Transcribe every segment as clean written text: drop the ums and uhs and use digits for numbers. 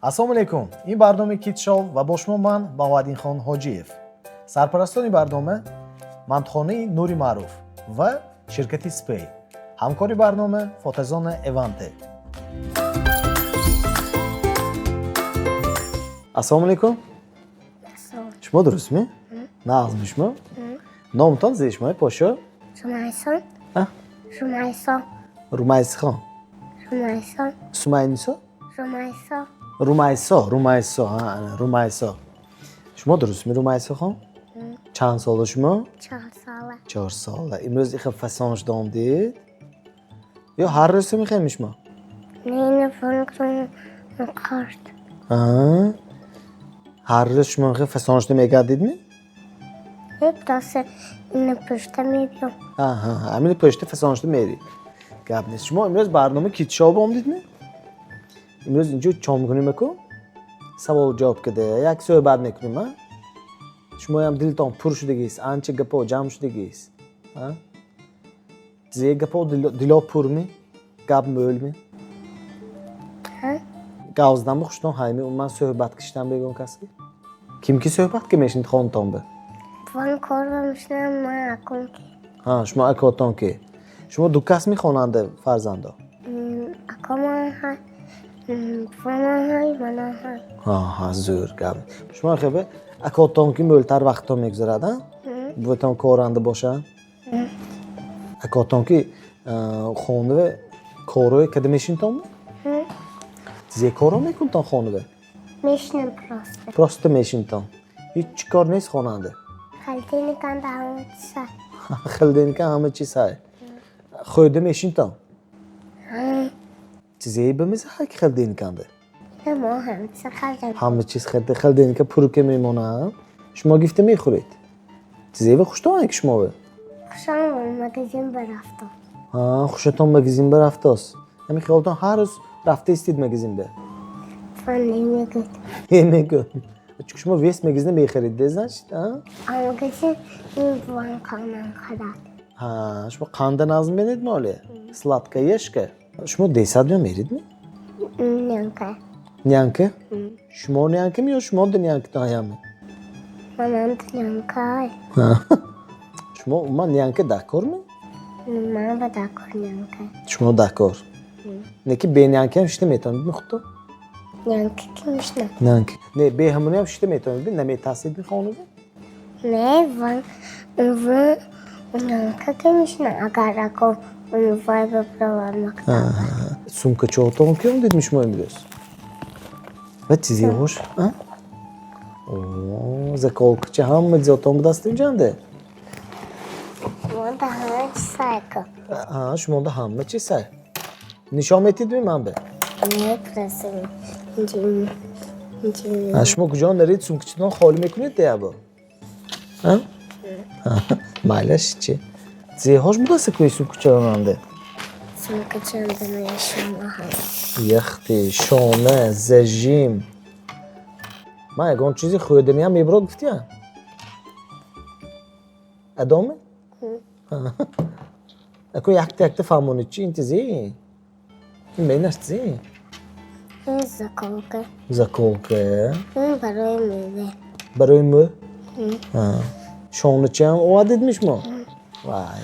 Ассалому алайкум. Ин барномаи Kids Show ва бо шумо ман, Баҳоаддинхон Ҳоҷиев. Сарпарастони барнома мантухонаи Нури Маъруф ва ширкати Спей. Ҳамкори барнома фотозона Эванте. Ассалому алайкум. Шумо дурустми? Нағзми шумо? Номтон зери шумо, подшо? Румайсон. А? Румайсон. Румайсихон. Румайсон. Сумайнисо? Румайсо. Румайсо, Румайсо, ана, Румайсо. Шумо дурустми, Румайсохон? Чанд сола шумо? 4 сола. 4 сола. Имрӯз ихел фасон шуда омдед? Ё ҳар рӯз мехоҳем шумо? Не, фонкрон карт. А? Ҳар рӯз шумо мехоҳед фасон шуда мегардидми? Не, просто ина пушта мебиём. Аҳа, ҳамин пушта фасон шуда мерид. Гап нест. Шумо имрӯз барномаи Kids Show омдидми? Имрӯз инҷо чо мекунем аку? Савол ҷавоб кида, як суҳбат мекунем, а? Шумоям дилтон пур шудагист, анча гапо ҷамъ шудагист. А? Зе гапо дило пурми? Гап мӯлми? Ҳа? Гавзданбы хуштон ҳайми умуман суҳбат киштан бегон каски? Ким ки суҳбат ки мешинид хонтон ба? Вон корва мешнам, ман акун ки. Ҳа, шумо акотон ки. Шумо ду кас мехонанда фарзандо? Акоман ҳай, ванан ҳай, манан ҳай. Ҳа, зӯр гап. Шумо хебе акотон ки мӯлтар вақтон мегузарад, а? Буватон коранда бошад? Акотон ки хонаве корое када мешинтон? Зе коро мекунтон хонаве? Мешинам просто. Просто мешинтон. Ҳеҷ чӣ кор нест хонанда? Холодильниканда ҳама чиз. Холодильника ҳама чиз ҳай. Хӯрда мешинтон? Чизе бимеза ҳай ки холодильниканда? Ина мо ҳама чиз хардем. Ҳама чиз харда, холодильника пур ки мемонад, шумо гифта мехӯред. Чизе хуштон ҳай ки шумо? Хушам магазин барафтам. Ҳа, хушатон магазин барафтост. Ҳамин хиёлтон ҳар рӯз рафта истид магазин ба? Ван намегӯд. Намегӯд. Чунки шумо весь магазин мехарид, значит, а? А магазин ин ван қанан харад. Ҳа, шумо қанда назм менед моле? Сладкоежка. Шумо десад меё меридми? Нянка. Нянка? Шумо нянка ми ё шумо да нянкатон ҳаями? Мананд нянка. Шумо умуман нянка дакор ми? Ман ба дакор нянка. Шумо дакор. Не ки бе нянкаам шита метавонед ми худто? Нянка ки мешна. Нянка. Не, бе ҳамониам шита метавонед ми? Наметарсед ми хонаве? Не, ван ван нянка ки мешна, агар ако вай бибравад мактаб. Сумкачоатон ки омдед ми шумо имрӯз? Ва чизеҳош? О, заколкача ҳама чизотон будаст инҷанде? Шумода ҳама чиз ку. Ҳа, шумода ҳама чиз ҳай. Нишон метид ми ман бе? Не, просто инҷи инҷи. Шумо куҷо нарид, сумкачатон холӣ мекунед деябо? А? Майлаш чи? Чизеҳош будаст кӯи сумкачаронанде? Сумкачанда шумо ҳай. Яхти, шона, зажим. Ман ягон чизи хӯрданиам мебурод гуфтия? Адоме? Ако якта якта фаҳмонед, чи ин чизи? Ин менаш чизи? Ин заколка. Заколка. Ин барои мӯ. Барои мӯ? Шоначиам овардедми шумо? Вай.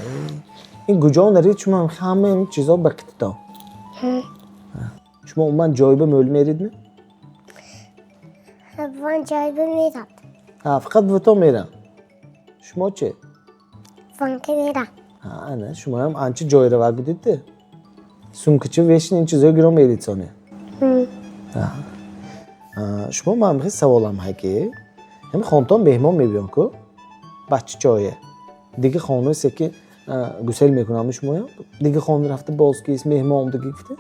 Ин куҷо нарид шумо ҳама ин чизо ба қититон? Шумо умуман ҷойба мӯл меридми? Ван ҷойба мерад. Ҳа, фақат буватон мерам. Шумо чи? Ван ки мерам. Ҳа, ана шумоям анча ҷойравак будидде. Сумкача вешин ин чизои гирон мерид соне. Шумо ман мехоҳед саволам ҳай ки ҳами хонтон меҳмон мебиён ку бачачое. Дига хонаи се ки гусел мекунам шумоям? Дига хона рафта боз кист меҳмон омдаги гуфта?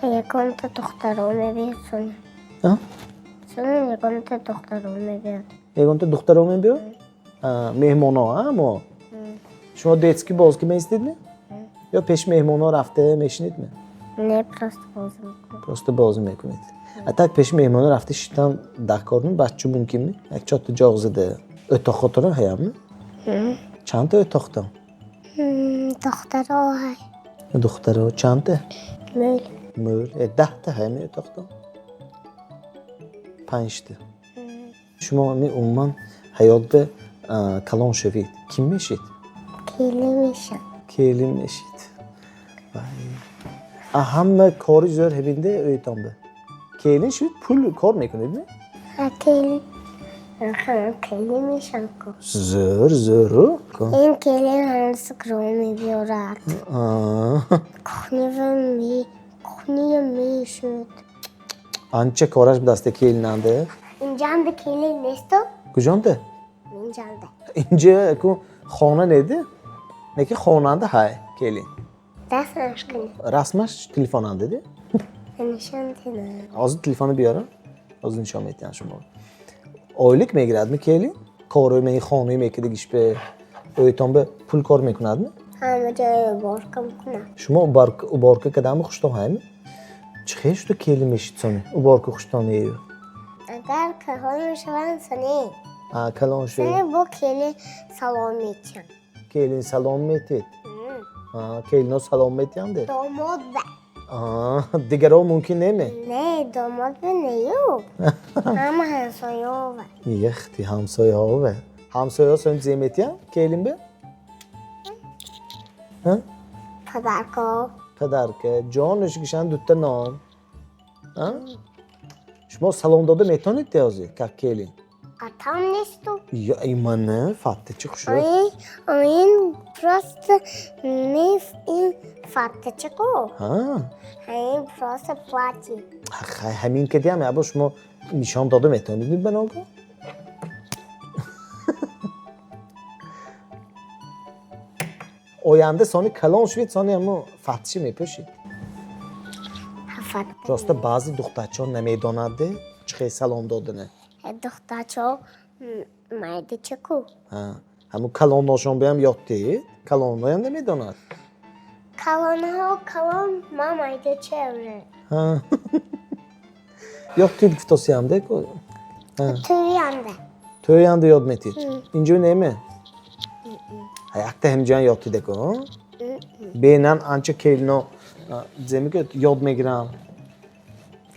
Ягонта духтаро мебиёд сони. А? Сони ягонта духтаро мебиёд. Ягонта духтаро мебиёд? Меҳмоно, а мо? Шумо детский боз ки меистидми? Ё пеши меҳмоно рафта мешинидми? Не, просто бозӣ мекунам. Просто бозӣ мекунед. А так пеши меҳмоно рафта шиштан дакорми? Бачча мумкинми? Як чорта ҷоғ зада o'toqxотона ҳаямми? Чандта o'toqdan? Духтаро ҳай. Духтаро чандта? Мӯл. Мӯл. 10та ҳаями o'toqdan? Панҷта. Шумо ами умуман ҳаёт ба калон шавед, ким мешед? Келин мешам. Келин мешед. Вай. А ҳама кори зӯр ҳабинде ӯйтонба. Келин шуд, пул кор мекунед, не? Ҳа, келин. Ҳа, келин мешам ку. Зӯр, зӯру. Ин келин ҳанӯз гром мебиёрад. Кухнива ми, кухния мешуд. Анча кораш будасте келинанде. Инҷанда келин несту? Куҷонда? Инҷанда. Инҷа ку хона неди? Неки хонанда ҳай келин. Дасташ кунед. Расмаш телефонанда ди? Нишон диҳам. Ҳозир телефонро биёрам. Ҳозир нишон медиҳам шумо. Ойлик мегирадми келин? Кори ме хонаи мекидагиш бе ӯйтон бе пул кор мекунадми? Ҳама ҷой уборка мекунад. Шумо уборка кардами хуштон ҳайми? Чӣ хел шуда келин мешид сони? Уборка хуштон нею? Агар калон шаванд, сони. А, калон шуд. Сони бо келин салом метиҳам. Келин салом метед? Келино салом метиҳанде? Домод ба. Дигаро мумкин неме? Не, домод ба нею. Ҳама ҳамсояҳо ба. Яхти ҳамсояҳо ба. Ҳамсояҳо сони зе метиҳанд келин ба? Ҳа? Подарко. Подарка. Ҷонаш гишанд дута нон. А? Шумо салом дода метавонед ҳозир, как келин? Атам несту. Я имана фаттачи хушрӯ. Ин просто не ин фаттачаку. Ҳа. Ин просто платье. Ҳамин кадиам ябо шумо нишон дода метавонед ба ногоҳ? Оянда сони калон шавед, сони ҳамо фатташи мепӯшед. Фатта. Просто баъзе духтарчаҳо намедонад чӣ хел салом додана. Духтарчаҳо майдачаку. Ҳа. Ҳамун калонношон биям ёд диҳед, калонноям намедонад. Калонҳо калон, ман майдача уже. Ҳа. Ёд дид гуфтосиям де ку. Тӯянда. Тӯянда ёд метид. Инҷо неме? Якта ҳамҷоян ёд дида ку. Бенан анча келино зе мегӯяд ёд мегирам.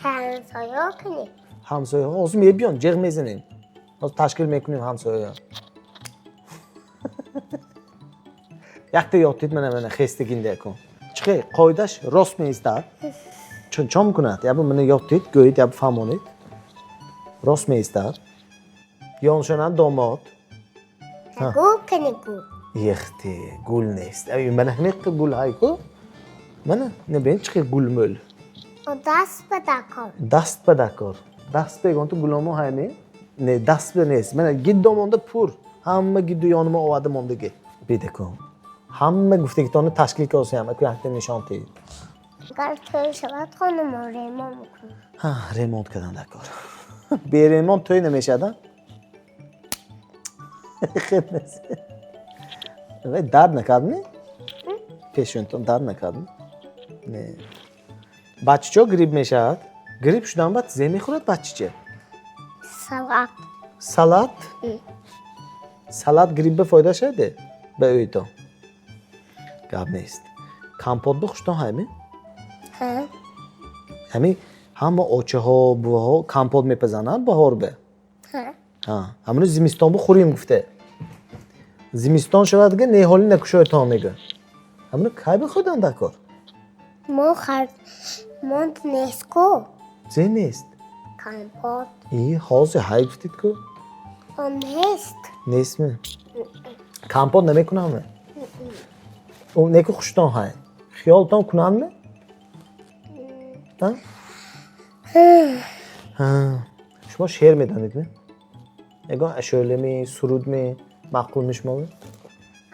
Ҳамсояҳо кунед. Ҳамсояҳо ҳозир мебиён, ҷеғ мезанем. Ҳозир ташкил мекунем ҳамсояҳо. Якта ёд дид мана мана хестагинда ку. Чӣ хел қоидаш рост меистад? Чо мекунад? Ябо мана ёд дид, гӯед, ябо фаҳмонед. Рост меистад. Ёншонам домод. Гул кунед гул. Яхте, гул нест. Мана ҳамин гул ҳай ку. Мана, набин чӣ хел гул мӯл. Даст ба дакор. Даст ба дакор. Даст ба ягон ту гуломо ҳай не? Не, даст ба нест. Мана гиддо монда пур. Ҳама гидду ёнимо оварда мондагӣ. Бида ку. Ҳама гуфтагитонро ташкил косиям, аку якта нишон диҳед. Агар тӯй шавад, хонамо ремонт мекунем. Ҳа, ремонт кардан дакор. Бе ремонт тӯй намешавад, а? Хел нест. Вай дард накардми? Пешонтон дард накардми? Не. Бачачо грипп мешавад. Грипп шудан баъд зе мехӯрад бачача? Салат. Салат? Салат грипп ба фоида шаваде? Ба ӯйтон. Гап нест. Компот бихӯштон ҳайми? Ҳа. Ҳами ҳама очаҳо, буваҳо компот мепазананд баҳор бе. Ҳа. Ҳа, ҳамоно зимистон бихӯрем гуфте. Зимистон шавад га неҳолӣ накушоятон мега. Ҳамоно кай бихӯрдан дар кор? Мо хар монд нест ку. Зе нест? Компот. И ҳозир ҳай гуфтед ку? Он нест. Нестми? Компот намекунамми? Неку хуштон ҳай. Хиёлтон кунандми? Ҳа? Ҳа. Шумо шеър медонедми? Ягон ашӯлами, сурудми, маъқулми шумо?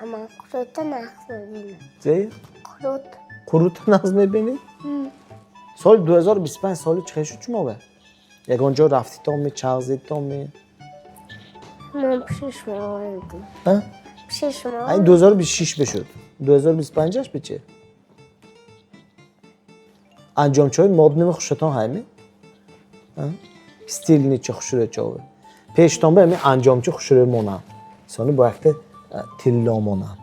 Аммо қурута нағз мебинам. Зе? Қурут. Қурута нағз мебинед? Соли 2025 соли чӣ хел шуд шумо бе? Ягон ҷо рафтитонми, чағ зидтонми? Ман пеши шумо омадем. Ҳа? Пеши шумо. Айн 2026 бешуд. 2025-аш бичи? Анҷомчаҳои модними хушатон ҳайми? Стилни чӣ хушрӯ чове? Пештон ба ҳамин анҷомча хушрӯ монам. Сони бо якта тилло монам.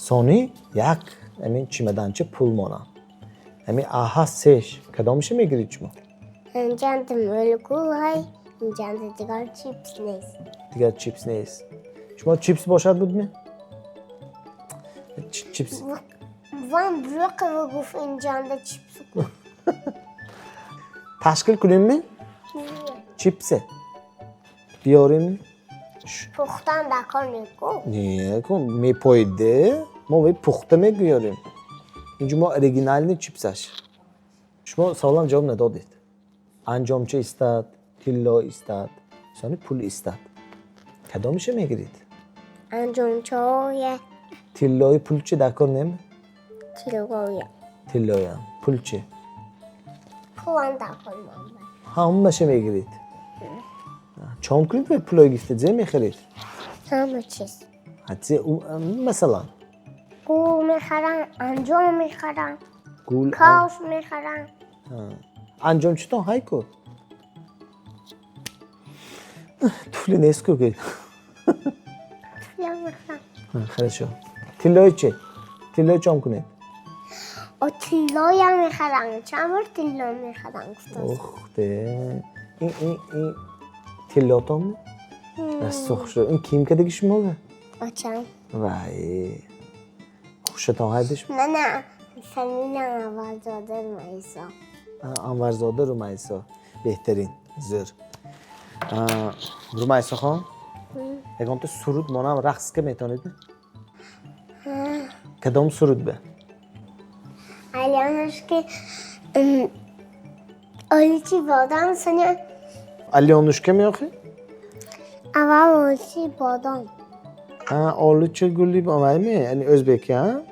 Сони як ҳамин чимаданча пул монам. Ҳамин аҳа сеш кадомиша мегиред шумо? Инҷанда мӯлгул ҳай, инҷанда дигар чипс нест. Дигар чипс нест. Шумо чипс бошад будми? Чипс. Вам брюқова гуфт, инҷанда чипс. Ташкил кунемми? Чипсе биёрем? Пухтан дар кор неку. Не, ку мепоиде, мо вай пухта мегӯёрем. Инҷо мо оригинальный чипсаш. Шумо саволам ҷавоб надодед. Анҷомча истад, тилло истад, сони пул истад. Кадомиша мегиред? Анҷомчаое. Тиллои пул чи дар кор нем? Тиллоя. Тиллоям. Пул чи? Пулам дар кор монда. Ҳамаша мегиред. Чом кунед вай пулое гирифта, зе мехаред? Ҳама чиз. Ҳадзе, масалан? Гул мехарам, анҷом мехарам, гул, кавш мехарам. Анҷом читон ҳай ку? Туфли нест ку ки. Туфлиам мехарам. Хорошо. Тиллои чи? Тиллои чом кунед? О, тиллоям мехарам. Чанд бор тилло мехарам гуфтам. Ух те. Ин тиллотонми? Расо хушро. Ин ким кадаги шумога? Очам. Вай. Хушатон ҳайдиш? На, на, фамилиям Аввалзода Румайсо. Анварзода Румайсо. Беҳтарин. Зӯр. Румайсохон? Ягонта суруд монам рақс ка метавонед? Кадом суруд бе? Алёнушки, олучи бодом, соня. Алёнушка меохи? Аввал олучи бодом. Ha, олуча гули вайми? Яъни o'zbek, ha?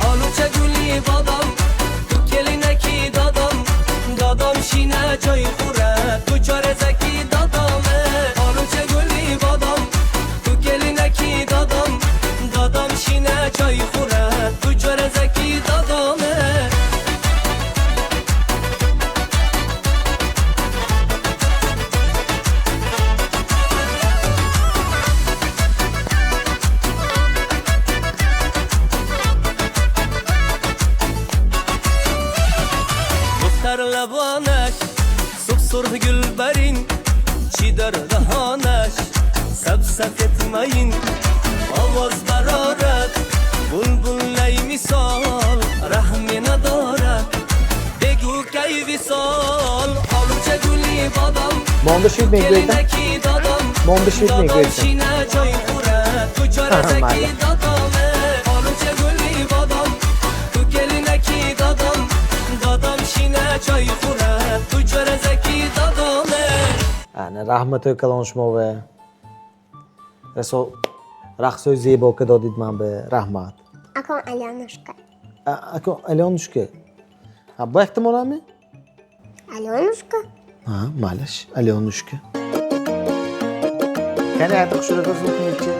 Олуча гули бодом, ту келинаки додом, додом шина чой хӯрад, ту чорезаки додоме. Олуча гули бодом, ту келинаки додом, додом шина чой хӯрад, ту чорезаки додоме. Духтар лабонаш сурх гулбарин, чӣ дар даҳонаш сабсафед маин, овоз барорад булбул най мисол, раҳме надорад, бегӯ кай висол. Олуча гули бодом, Монда шид мегӯедам? келинаки додом, Монда шид додом мегӯедам? шина чой хӯрад, ту чорезаки Майли. додоме. Олуча гули бодом, ту келинаки додом, додом шина чой хӯрад, ту чорезаки додоме. Ана, раҳматои калон шумове. Расо рақсҳои зебо ка додид ман бе. Раҳмат. Акон Алёнушка. Ако Алёнушка. Ha, бу якта монами? Алёнушка? Ha, малаш, Алёнушка. Кани якта хушрӯ кунедчи?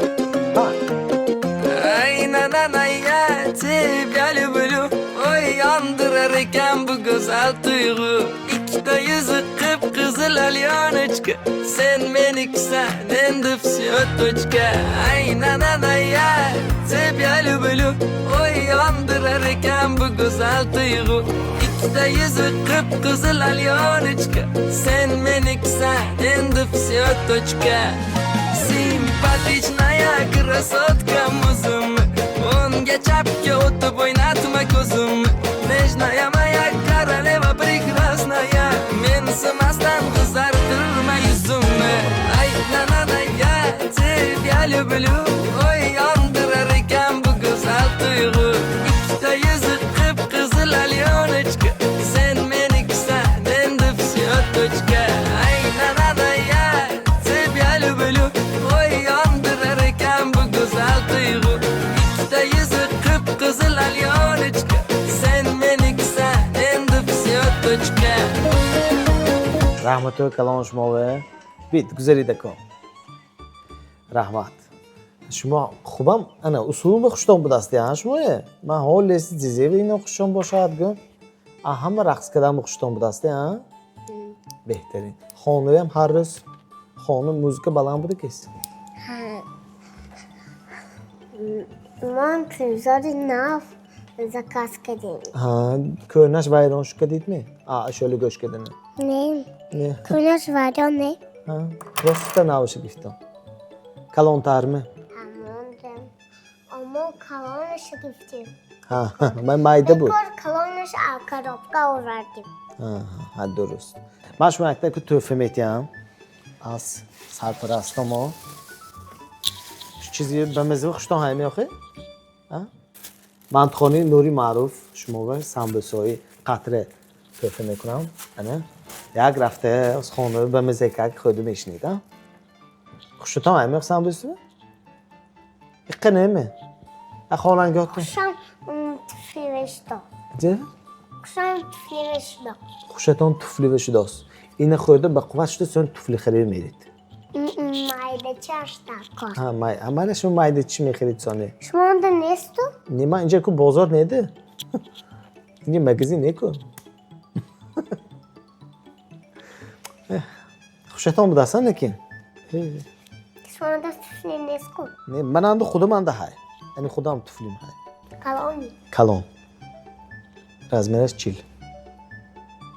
Ha. Ay na na na, я тебя люблю. Oy, yondirar ekan bu go'zal tuyg'u. Ikkita yuzi qip qizil Алёночка, sen menikisan endi, всё, точка. Ay na na na, я тебя люблю. Oy, yondirar ekan bu go'zal tuyg'u. Ikkita yuzi qip qizil Алёночка, sen menikisan endi, всё, точка. Симпатичная красотка muzim, o'ngga chapga o'tib o'ynatma ko'zim. Нежная моя королева прекрасная, mensimasdan qizartirma yuzimni. Ay na na na, я тебя люблю. Oy, yondirar ekan bu go'zal tuyg'u. Ikkita yuzi qip qizil Алёночка, sen menikisan endi, всё, точка. Ay na na na, я тебя люблю. Oy, yondirar ekan bu go'zal tuyg'u. Ikkita yuzi qip qizil Алёночка, sen menikisan endi, всё, точка. Раҳматои калон шумове. Бит гузаридако. Раҳмат. Шумо хубам ана усулба хуштон будаст, я шумое? Ман ҳол леси зизеви ино хушон бошад гӯ. А ҳама рақс кардан хуштон будаст, я? Беҳтарин. Хонаям ҳар рӯз хона музыка баланд буда кес. Ман телевизори нав заказ кардем. Ҳа, кӯҳнаш вайрон шуд, кадидми? А, шоли гӯш кардани. Не. Не. Кӯҳнаш вайрон не. Ҳа, просто навша гирифтам. Калонтарми? Ҳамондем. Мо калонаш гирифтем. Ҳа, ман майда буд. Бекор калонаш а коробка овардем. Ҳа, дуруст. Ман шумо якта ку тӯҳфа метиҳам аз сарпарастомо. Чизи ба мезаи хуштон ҳай меохе? Мантихонаи Нури Маъруф шумо ба самбусои қатра тӯҳфа мекунам. Ана як рафта аз хона ба мезакак хӯрда мешинед, а? Хуштон ҳай меох самбуси? Иққа неме? А хонангиҳотон? Хушам туфливе шудо. Ҷе? Хушам туфливе шудо. Хушатон туфливе шудост. Ина хӯрда ба қувват шуда, сон туфли харид меред. Майдачаш дар кор. Ҳа, май, майла, шумо майда чӣ мехарид соне? Шумо онда несту? Не, ман инҷа ку бозор неда. Инҷа магазин не ку. Хушатон будасан лекин. Шумо онда туфли нест ку? Не, ман анда худам анда ҳай. Яъне худам туфлим ҳай. Калони. Калон. Размераш 40.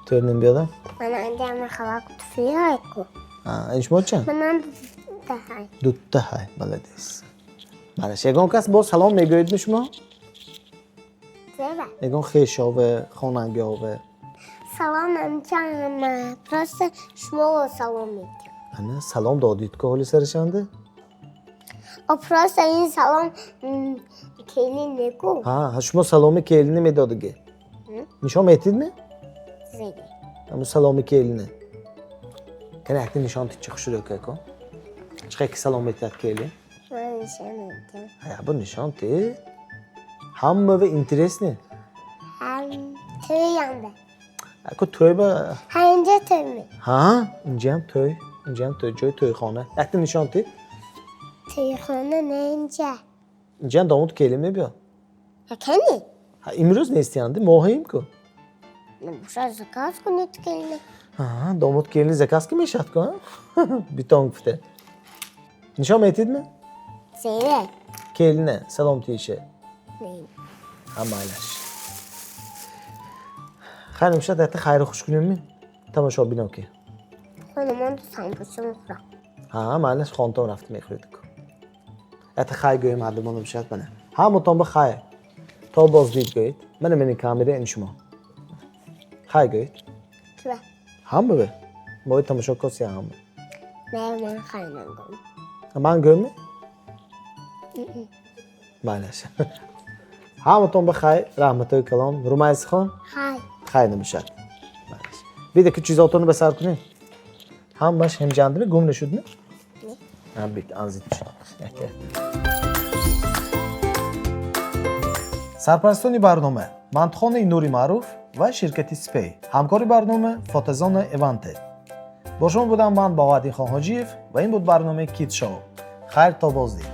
Тӯрнем биёдам? Ман анда мехоҳам туфли ҳай ку. А, ин шумо чанд? Ман анда дута ҳай. Дута ҳай, молодец. Манаш ягон кас боз салом мегӯедми шумо? Зеба. Ягон хешове, хонангиове? Салом намечам ҳама. Просто шумо салом медиҳам. Ана салом додид ку ҳоли сарашанда? О, просто ин салом келин неку. Ҳа, шумо саломи келини медодиги. Нишон метидми? Зеби. Ҳамун саломи келини. Кани якта нишон тичи хушрӯ ку. Чӣ ки салом метиҳад келин? Ман нишон медиҳам. Ҳа, бу нишон ти. Ҳамава интересно. Ҳам тӯянда. Аку тӯй ба. Ҳа, инҷа тӯй. Ҳа, инҷаам тӯй, инҷаам тӯй, ҷои тӯйхона. Якта нишон ти. Тӯйхона не инҷа. Инҷаам домод келин мебиёд. Кани? Ҳа, имрӯз нестиянди, моҳаим ку. Бошад, заказ кунед келина. Ҳа, домод келини заказ ки мешавад ку, ҳа? Битон гуфта. Нишон метидми? Зере. Келина салом тише. Не. Ҳа, майлаш. Хайр мешавад, якта хайру хуш кунемми? Тамошобино ки. Хонамон самбуса мехӯрам. Ҳа, майлаш, хонтон рафта мехӯред ку. Якта хай гӯем ҳардумона бошад мана. Ҳаматон ба хай. То боздид гӯед. Мана мени камера ин шумо. Хай гӯед. Кива? Ҳама бе. Мои тамошо косия ҳама. Не, ман хай нагӯм. Ман гӯем? Майлаш. Ҳаматон ба хай, раҳматои калон. Румайсихон? Хай. Хай набошад. Майлаш. Бида ки чизотонро ба сар кунем. Ҳамаш ҳемҷандими гум нашудми? Не. Ҳа, бит анзит шуд. Якта. Сарпарастони барнома мантихонаи Нури Маъруф ва ширкати Спей. Ҳамкори барнома фотозона Эванте. Бо шумо будам ман, Баҳоаддин Хонҳоҷиев, ва ин буд барномаи Кит Шоу. Хайр, то боздид.